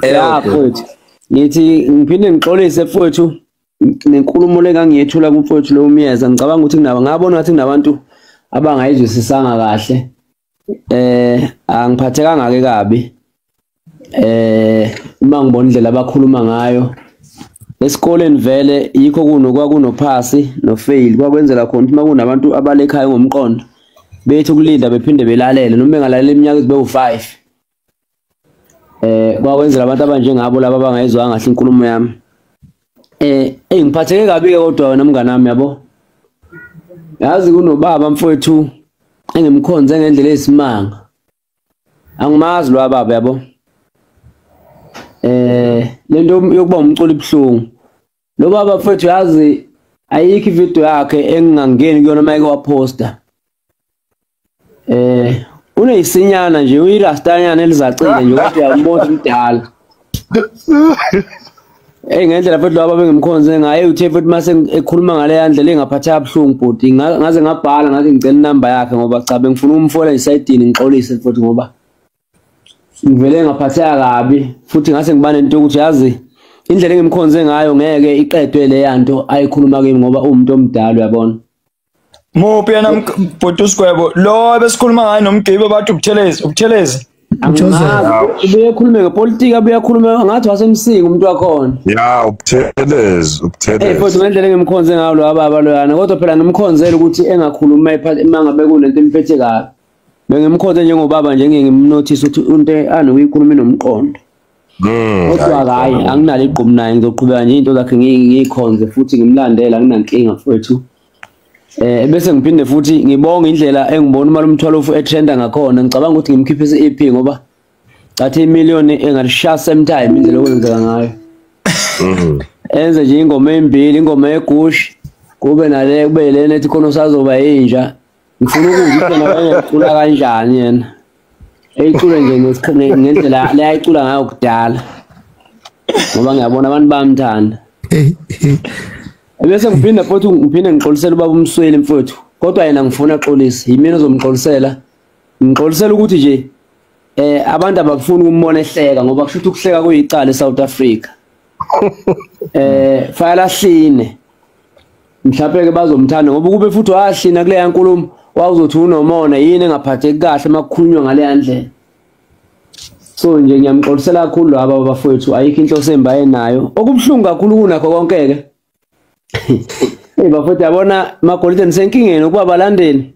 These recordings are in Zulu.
Ya mfowethu, ngithi ngiphinde ngixolise mfowethu nenkulumo lengangiyethula kumfowethu lo Myeza. Ngicabanga ukuthi kunabo, ngabona ngathi kunabantu abangayizwisisanga kahle. Angiphathekanga ke kabi. Uma ngibona indlela abakhuluma ngayo esikoleni, vele yikho kunokwakunophasi no-fail, kwakwenzela khona ukuthi uma kunabantu abalekhaya ngomqondo bethi ukulinda bephinde belalele noma bengalalela iminyaka izibe u-5. Kwakwenzela abantu abanjengabo laba abangayizwanga kahle inkulumo yami. Ngiphatheke kabi ke kodwa wena mngani wami, yabo. Yazi kunobaba mfowethu engimkhonze ngendlela eyisimanga. Angimazi lo baba, yabo. Lento yokuba umculo ibhlungu. Lo baba mfowethu, yazi ayikho ivideo yakhe engingangeni kuyona uma eke waposta. Uneyisinyana nje, uyirastanyana elizacile nje, kodwa uyambona umdala. Ngendlela futhi laba bengimkhonze ngaye, uthe futhi mase ekhuluma ngale ndlela engaphatheka kabuhlungu bhuti, ngaze ngabhala ngathi ngicela inamba yakhe, ngoba cha bengifuna ukumfola esayidini ngixolise futhi, ngoba ngivele ngaphatheka kabi futhi ngase ngiba nento yokuthi yazi indlela engimkhonze ngayo ngeke iqedwe le yanto ayikhuluma kimi, ngoba uwumuntu omdala, uyabona. Muphi yena bhuti uSigwebo lo ebesikhuluma ngaye noMgibe, bathi uButhelezi, uButhelezi? Angimazi, ubuye ekhulume ngepolitiki, abuye akhulume ngathi wasemsinga umuntu wakhona. Ya, uButhelezi, uButhelezi. Futhi ngendlela engimkhonze ngayo lo baba loyana, kodwa phela ngimkhonzela ukuthi engakhuluma uma ngabe kunento emphethe kabi. Bengimkhonze njengobaba nje, ngimnothisa ukuthi into anokuyikhuluma inomqondo. Kodwa hayi, anginalo igqubu naye, ngizoqhubeka nje into zakhe ngiyikhonze futhi ngimlandela, anginankinga mfowethu. Bese ngiphinde futhi ngibonga indlela engibona uMalume Mthwalofu etrenda ngakhona. Ngicabanga ukuthi ngimkhiphise i-EP, ngoba cathi imiliyoni engalishaya same time indlela okwenzeka ngayo. Enze nje ingoma embili, ingoma yegushi, kube nale, kube lena ethi khona usazoba yinja. Ngifuna ukuzwa ukuthi yena wayecula kanjani yena. Eyicule nje ngendlela le ayicula ngayo kudala. Ngoba ngiyabona abantu bayamthanda. Bese ngiphinda futhi ngiphinde ngixolisele ubaba uMsweli mfowethu. Kodwa yena ngifuna axolise, yimina ozomxolisela. Ngixolisela ukuthi nje abantu abafuni ukumbona ehleka, ngoba kusho ukuthi ukuhleka kuyicala eSouth Africa. Fayela hline. Mhlawumbe ke bazomthanda, ngoba kube futhi wahlina kule yankulumo wawuzothi unomona, yini engaphatheki kahle makukhulunywa ngale ndlela. So nje ngiyamxolisela kakhulu laba bafowethu, ayikho inhloso embi ayenayo. Okubuhlungu kakhulu kunakho konke ke, hey bafowethu, yabona magolide nisenkingeni ukuba abalandeli,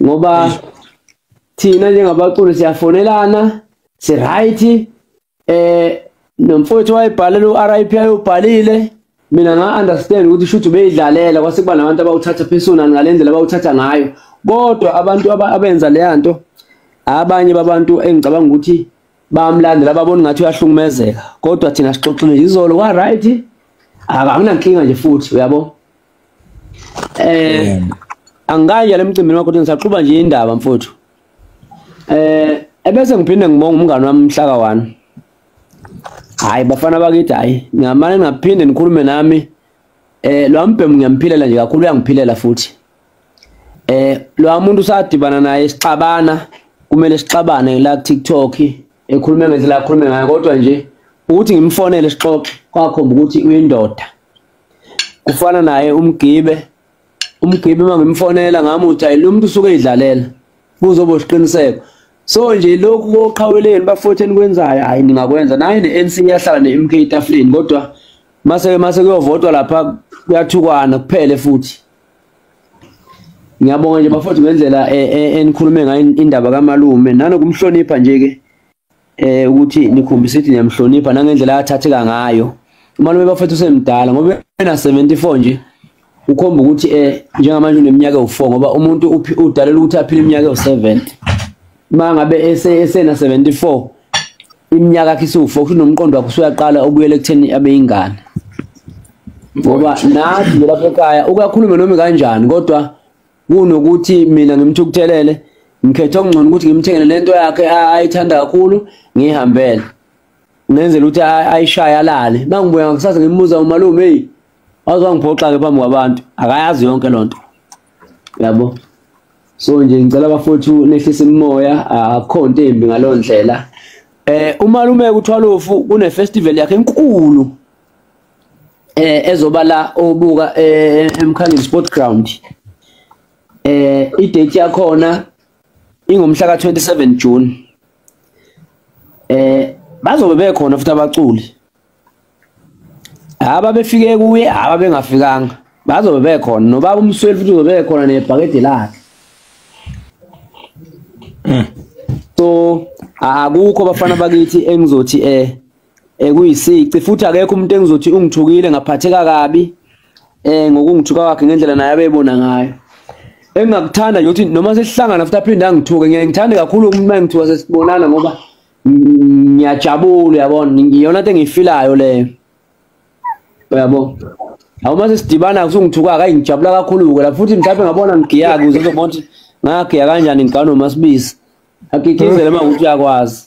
ngoba thina njengabaculi siyafonelana, si right. Nomfowethu wayebhalela u-RIP ayobhalile, mina nga understand ukuthi shuthi ubeyidlalela, kwase kuba nabantu abawuthatha personal ngale ndlela abawuthatha ngayo. Kodwa abantu abenza le nto, abanye babantu engicabanga ukuthi bayamlandela, babona ngathi uyahlukumezeka, kodwa thina sixoxile izolo kwa right, akunankinga nje futhi, uyabo. Angikanje le mcimbini wakho, ngisaqhuba nje indaba mfowethu. Ebese ngiphinde ngibonga umngane wami mhlaka 1. Hayi bafana bakithi, hayi ngamane ngaphinde nikhulume nami. Lo mbhemu ngiyamphilela nje kakhulu, uyangiphilela futhi. Lo muntu usadibana naye sixabana, kumele sixabane la ku TikTok, ekhulume ngendlela akhulume ngayo, kodwa nje ukuthi ngimfonele sixoxe kwakhomba ukuthi uyindoda. Kufana naye uMgibe, uMgibe uma ngimfonela ngamuthi hayi lo muntu usuke edlalela, kuzoba isiqiniseko. So nje lokhu koqhaweleni bafowethu enikwenzayo, hayi ningakwenza naye ne-ANC iyahlala ne-MK etafuleni, kodwa mase kuyovotwa lapha kuyathukwana kuphele futhi. Ngiyabonga nje bafowethu ngendlela enikhulume ngayo indaba kaMalume, nanokumhlonipha nje ke ukuthi nikhombise ukuthi niyamhlonipha nangendlela athatheka ngayo. Umalume bafowethu usemdala, ngoba ena 74 nje, ukhomba ukuthi njengamanje uneminyaka ewu4, ngoba umuntu udalela ukuthi aphile iminyaka ewu70. Mangabe esena 74, iminyaka yakhe isu4, kusho nomqondo wakhe usuyaqala ubuyele ekutheni abe ingane. Ngoba nathi nje lapha ekhaya ukakhulume noma kanjani, kodwa kunokuthi mina ngimthukuthelele, ngikhetha okungcono ukuthi ngimthengele lento yakhe ayithanda kakhulu, ngihambele ngenzela ukuthi ayishaye alale. Mangibuya ngakusasa ngimbuza umalume, hey wazwangiphoxa ke phambi kwabantu, akayazi yonke lonto, yabo. So nje ngicela abafowethu nehlise imimoya, akukho nto embi ngaloo ndlela. Umalume kuThwalofu kune festival yakhe enkulu ezoba la obuka eMkhandlu Sport Ground. I-date yakhona ingomhla ka 27 June. Bazobe bekhona futhi abaculi. Aba befike kuye, aba bengafikanga. Bazobe bekhona nobaba uMsweli futhi uzobe bekhona nebhakede lakhe. So akukho bafana bakithi engizothi kuyisici futhi akekho umuntu engizothi ungithukile ngaphatheka kabi ngokungithuka kwakhe ngendlela naye abebona ngayo. Engingakuthanda nje ukuthi noma sesihlangana futhi aphinde angithuke, ngiye ngithande kakhulu uma ngithuka sesibonana ngoba ngiyajabula, uyabona, ngiyona into engiyifilayo leyo, uyabo. Awuma sesidibana kusungithuka hayi ngijabula kakhulu ke la futhi mhlawumbe ngabona ngigiya kuze uzobona ukuthi ngagiya kanjani ngigana noMasibisi. Akikizele uma ukuthi uyakwazi.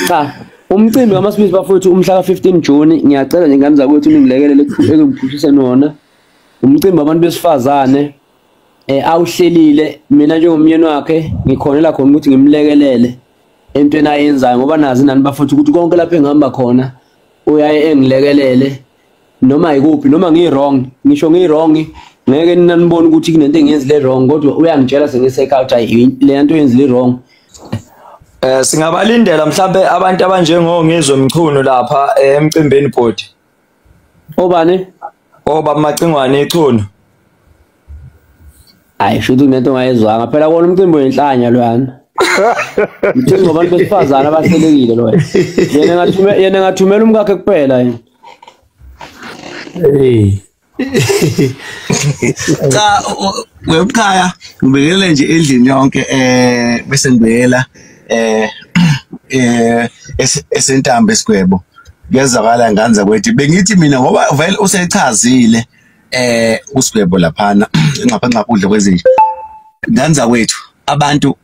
Cha, umcimbi kaMasibisi bafowethu umhla ka-15 June, ngiyacela nje ngane zakwethu ningilekelele ekungiphushise wona. Umcimbi wabantu besifazane awuhlelile, mina njengomyeni wakhe ngikhonela khona ukuthi ngimlekelele entweni ayenzayo ngoba nazi nani bafowethu ukuthi konke lapho engihamba khona uyaye engilekelele noma ikuphi, noma ngi-wrong, ngisho ngi-wrong ngeke nina nibone ukuthi kunento engiyenzile wrong, kodwa uyangitshela sengisekhaya ukuthi hayi le nto oyenzile wrong. Singabalindela mhlambe abantu abanjengoNgizwe Mchunu lapha emcimbini bhodi. Obani? Obaba Macingwane iChunu. Hayi shuthi kunento ongayizwanga phela kona umcimbi wenhlanya lwana. Umcimbi wabantu besifazane abahlelekile lo. Yena ngathumela umkakhe kuphela yena. Hey. Cha wemkhaya ngibekele nje endlini yonke bese ngibekela esentambo esigwebo. Kuyazakala ngane kwethu bengithi mina ngoba vele usechazile usigwebo laphana ngapha ngapudle kwezinje. Ngane kwethu abantu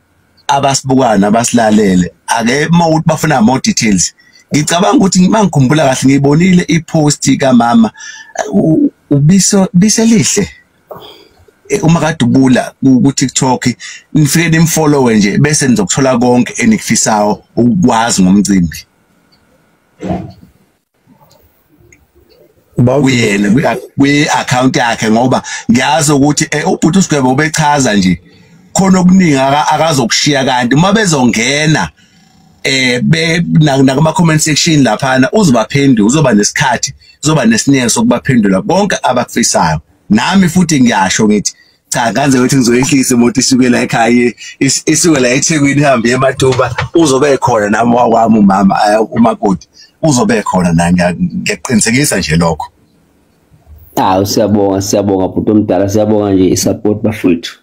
abasibukana abasilalele ake mawuthi bafuna more details. Ngicabanga ukuthi mangikhumbula kahle ngibonile ipost kamama ubiso biselihle uma kadubula ku TikTok, nifike nimfollow nje bese nizokuthola konke enikufisayo ukwazi ngomcimbi. Kuyena kwi account yakhe ngoba ngiyazi ukuthi ubhuti uSigwebo ubechaza nje khona okuningi akazokushiya, kanti uma bezongena be nakuma comment section laphana uzobaphendula, uzoba nesikhathi, uzoba nesineke sokubaphendula konke abakufisayo. Nami futhi ngiyasho ngithi cha kanze ukuthi ngizoyehlisa imoto isuke la ekhaya isuke la eThekwini ihambe eMatuba, uzobe khona nami wakwami umama umakoti uzobe khona na, ngiyaqinisekisa nje lokho. Hawu siyabonga, siyabonga bhuti omdala, siyabonga nje isupport bafowethu.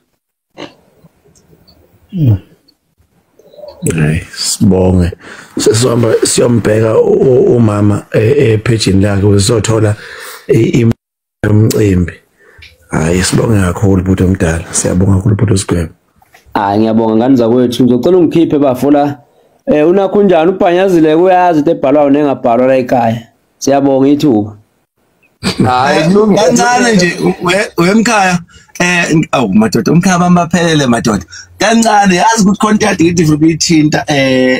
Hey, sibonge. Sesihamba siyombheka umama ephejini lakhe uzothola imicimbi. Hayi sibonge kakhulu bhuti omdala, siyabonga kakhulu bhuti uSigwebo. Hayi ngiyabonga ngane zakwethu, ngizocela ungikhiphe bafola. Unakho njani ubhanyazile uyazi into ebhalwayo nengabhalwa la ekhaya. Siyabonga ithuba. Hayi kancane nje wemkhaya awu madoda umkhaya bamaphelele madoda. Kancane yazi ukuthi content ngithi ukuyithinta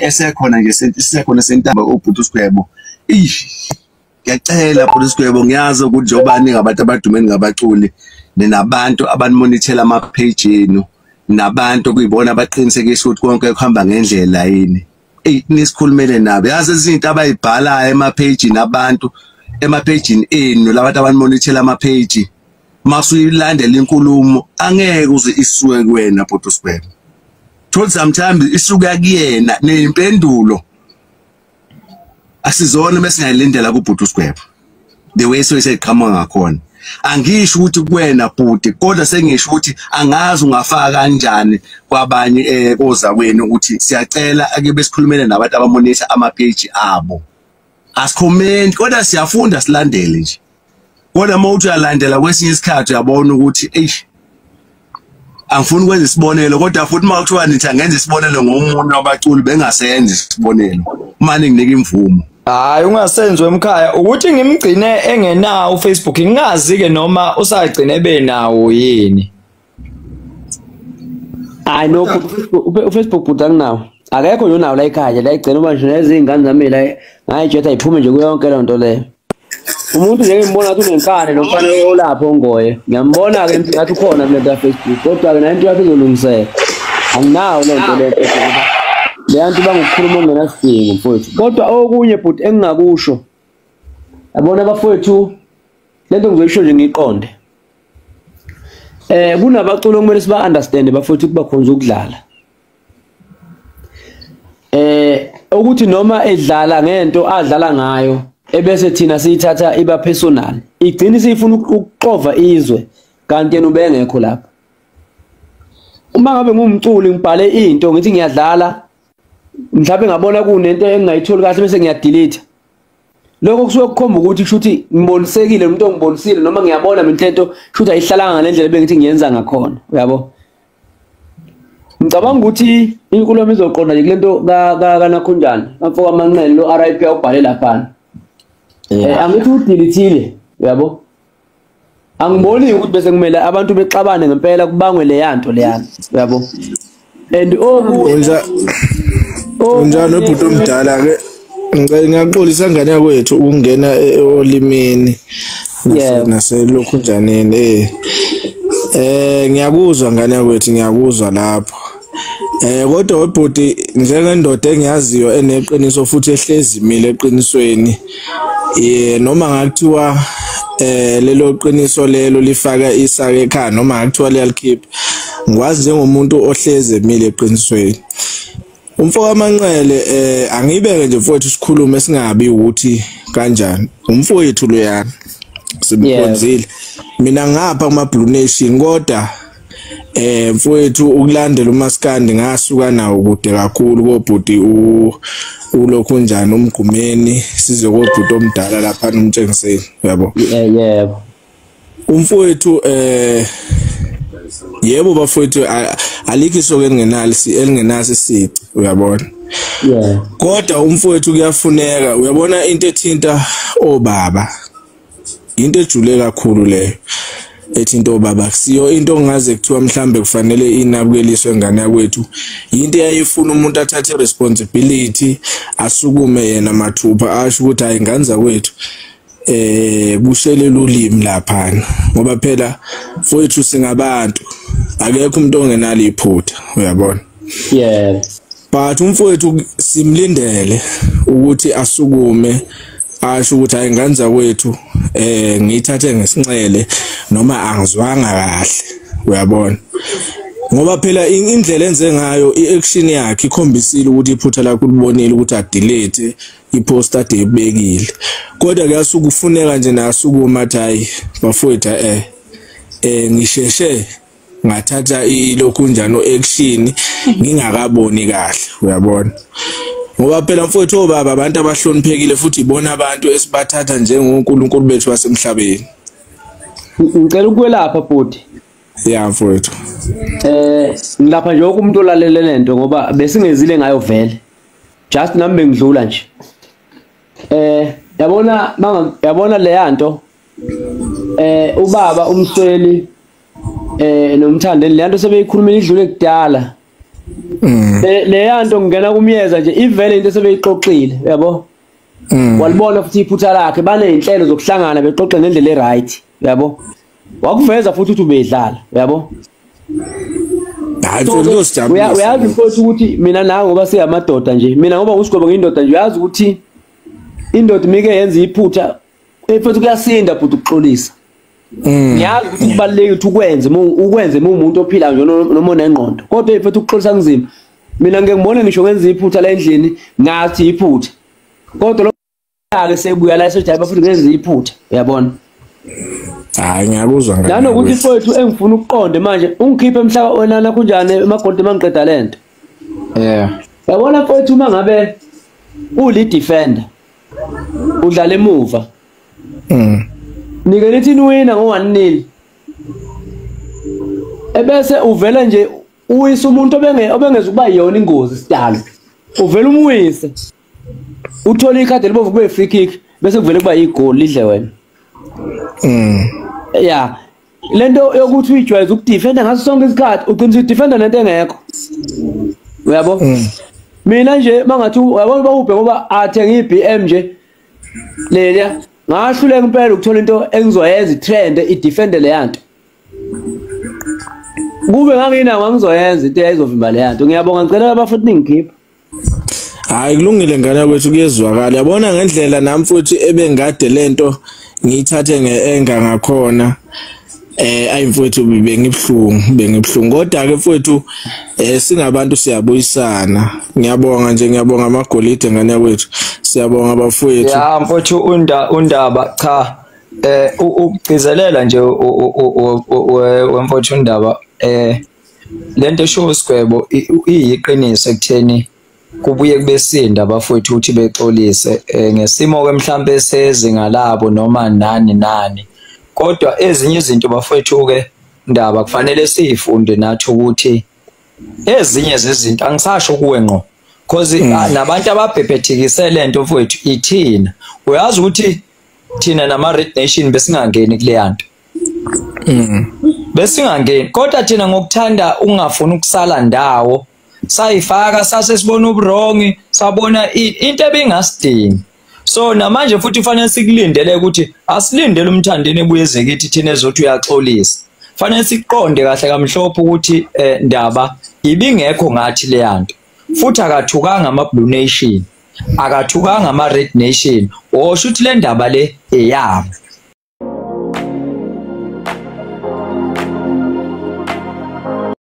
esekhona nje sisekhona sentamba ubhuti uSigwebo. Ish ngiyacela bhuti uSigwebo, ngiyazi ukuthi njengoba ningabantu abadumeni ngabaculi ninabantu abanimonithela ama page enu nabantu kuyibona abaqinisekisa ukuthi konke kuhamba ngendlela yini. Ey nisikhulumele nabo, yazi izinto abayibhalayo ema page nabantu ema-page enu labantu abanimonithela ama-page, masuyilandela inkulumo angeke uze isuke kuwena bhuti uSigwebo. Thola sometimes isuka kuyena nezimpendulo asizona besingayilindela kubhuti uSigwebo the way soyiseqhamuka ngakhona. Angisho ukuthi kuwena bhuti, kodwa sengisho ukuthi angazi ungafaka kanjani kwabanye kozakwenu ukuthi siyacela ake besikhulumele nabantu abamonitha ama-page abo. Asikhomenti kodwa siyafunda silandele nje. Kodwa uma uthi uyalandela kwesinye isikhathi uyabona ukuthi eish angifuni ukwenza isibonelo, kodwa futhi uma kuthiwa nithi angenza isibonelo ngomunye wabaculi bengasenzi isibonelo uma ninginika imvumo. Hayi ungasenzi wemkhaya ukuthi ngimgcine engenawo uFacebook, ngingazi ke noma usagcine benawo yini. Hayi no, uFacebook bhuti anginawo. Akekho nje unawo la ekhaya la igcina uma nje nezingane zami la ngayitshetha iphume nje kuyo yonke lento leyo. Umuntu nje ngimbona ngathi unenkani lo mfana olapho ongoye. Ngiyambona ke ngathi ukhona kule nto ya Facebook kodwa ke nayo into yakhe izolungiseka. Anginawo le nto leyo. Le nto bangokukhuluma ongenasidingo mfowethu. Kodwa okunye bhuti engingakusho, yabona bafowethu, lento ngizoyisho nje ngiqonde. Kunabaculo okumele siba understand bafowethu kuba khonza ukudlala. Ukuthi noma edlala ngento adlala ngayo ebese thina siyithatha iba personal, igcina siyifuna ukuxova izwe kanti yena ubengekho lapha. Uma ngabe ngumculi ngibhale into ngithi ngiyadlala, mhlawumbe ngabona kunento engingayitholi kahle bese ngiyadelete. Lokho kusuke kukhomba ukuthi kushuthi ngibonisekile umuntu ongibonisile noma ngiyabona mina lento kushuthi ayihlalanga ngalendlela ebengithi ngiyenza ngakhona, uyabo. Ngicabanga ukuthi inkulumo izoqonda nje kulento kaNakhunjani, kamfo kaManqele lo RIP awubhale lapha. Angithi udelethile, uyabo. Angiboni ukuthi bese kumele abantu bexabane ngempela kubangwe leyanto leyana, uyabo. And unjani ubhuti omdala ke, ngiyaxolisa ngane yakwethu ukungena olimini naselokhunjaneni. Ngiyakuzwa ngane yakwethu, ngiyakuzwa lapho. Kodwa webhuti njengendoda engiyaziyo eneqiniso futhi ehlezi imile eqinisweni, noma ngakuthiwa lelo qiniso lelo lifaka isaka ekhaya noma ngakuthiwa liyalikhipha, ngikwazi njengomuntu ohlezi emile eqinisweni. Umfo kaManqele angibeke nje mfowethu sikhulume singabi ukuthi kanjani. Umfowethu loyana simkhonzile. Mina ngapha kuma Blue Nation kodwa mfowethu ukulandela uMaskandi ngasuka nawo kude kakhulu kobhuti ulokhu njani umgqumeni size kobhuti omdala lapha nomtshengiseni, uyabo. Yebo. Umfowethu yebo bafowethu alikho isoke elingenasi isici, uyabona. Yeah. Kodwa umfowethu kuyafuneka, uyabona into ethinta obaba into ejule kakhulu leyo ethinta obaba, kusiyo into ongaze kuthiwa mhlambe kufanele inabukeliswe ngane yakwethu. Into eyayifuna umuntu athathe responsibility asukume yena mathupha asho ukuthi hayi ngane zakwethu kushelela ulimi laphana, ngoba phela mfowethu singabantu, akekho umuntu ongenalo iphutha, uyabona. Yeah. But umfowethu simlindele ukuthi asukume asho ukuthi hayi ngane zakwethu ngiyithathe ngesinxele noma angizwanga kahle, uyabona. Ngoba phela indlela enze ngayo iaction yakhe ikhombisile ukuthi iphutha lakhe ulibonile ukuthi adelete ipost ade ibekile. Kodwa kuyasuka ufuneka nje nasukuma athi hayi bafowethu ngisheshe ngathatha ilokhu njani action ngingakaboni kahle, uyabona. Ngoba phela mfowethu obaba abantu abahloniphekile futhi ibona abantu esibathatha njengoNkulunkulu bethu wasemhlabeni. Ngicela ukwelapha bhuti. Ya mfowethu. Ngilapha nje umuntu olalele lento ngoba besingezile ngayo vele. Just nami bengidlula nje. Yabona yabona le yanto ubaba umsweli nomthandeni le yanto sebeyikhulumile idlule kudala. Le yanto ngena kumyeza nje ivele into sebeyixoxile, uyabo. Walibona futhi iphutha lakhe, baneyinhlelo zokuhlangana bexoxe ngendlela eright, uyabo. Wakuveza futhi ukuthi ubedlala, uyabo. Hayi mfowethu sijabulisa. Uyazi mfowethu ukuthi mina nawe ngoba siyamadoda nje, mina ngoba usigwebo ngiyindoda nje, uyazi ukuthi indoda mike yenza iphutha mfowethu kuyasinda futhi ukuxolisa. Ngiyazi ukuthi kubalulekile ukuthi ukwenze umuntu ophilayo nje noma onengqondo, kodwa mfowethu ukuxolisa kunzima. Mina ngeke ngibone ngisho ngenza iphutha la endlini ngathi iphutha, kodwa lo ake sebuya la esethi hayi bafuna ngenza iphutha, uyabona. Hayi ngiyakuzwa ngane. Nanokuthi mfowethu engifuna ukuqonde manje ungikhiphe emhlaba wena nakunjani emagolide mangiqeda lento. Yeah. Yabona mfowethu uma ngabe uli defender udlala emuva. Nike lithi niwina ngo-1-0. Ebese uvela nje uwisa umuntu obengeza ukuba yiyona ingozi sidalo. Uvela umwise. Uthola ikhadi elibovu kube free kick bese kuvele kuba igoli lidle wena. Yeah. Lento yokuthi uyijwayeze ukudefenda ngaso sonke isikhathi ugcina udefenda nento engekho. Uyabo? Mina nje mangathi uyabona bawubhe ngoba athenga iBM nje leliya, ngahluleka impela ukuthola into engizoyenza itrend idefend le yanto. Kube nganginawo ngizoyenza into eyayizovimba le yanto. Ngiyabonga, ngicela abafuthi ningikhipha. Hayi kulungile ngane kwethu, kuyezwakala. Yabona ngendlela nami futhi ebengade lento ngiyithathe ngeenga ngakhona. Ayi mfowethu bengibhlungu kodwa ke mfowethu singabantu siyabuyisana. Ngiyabonga nje, ngiyabonga amagolide ngane yakwethu, siyabonga abafowethu. Ya mfowethu undaba cha ukugcizelela nje wemfowethu undaba lento esho uSigwebo iyiqiniso ekutheni kubuye kubesinda abafowethu ukuthi bexolise ngesimo ke mhlambe sezinga labo noma nani nani, kodwa ezinye izinto bafowethu ke ndaba kufanele sizifunde nathi ukuthi ezinye zezinto angisasho kuwe ngqo because nabantu ababhebhethikise lento mfowethu ithina. Uyazi ukuthi thina nama Red Nation besingangeni kule yanto, besingangeni, kodwa thina ngokuthanda ungafuni ukusala ndawo sayifaka, sase sibona uburongi, sabona into ebingasidingi. So namanje futhi fanele sikulindele ukuthi asilindele umthandeni ebuye ezekithi thina ezothi uyaxolisa. Fanele siqonde kahle kamhlophe ukuthi ndaba ibingekho ngathi le yanto, futhi akathukanga ama Blue Nation, akathukanga ama Red Nation, osho ukuthi le ndaba le eyabo.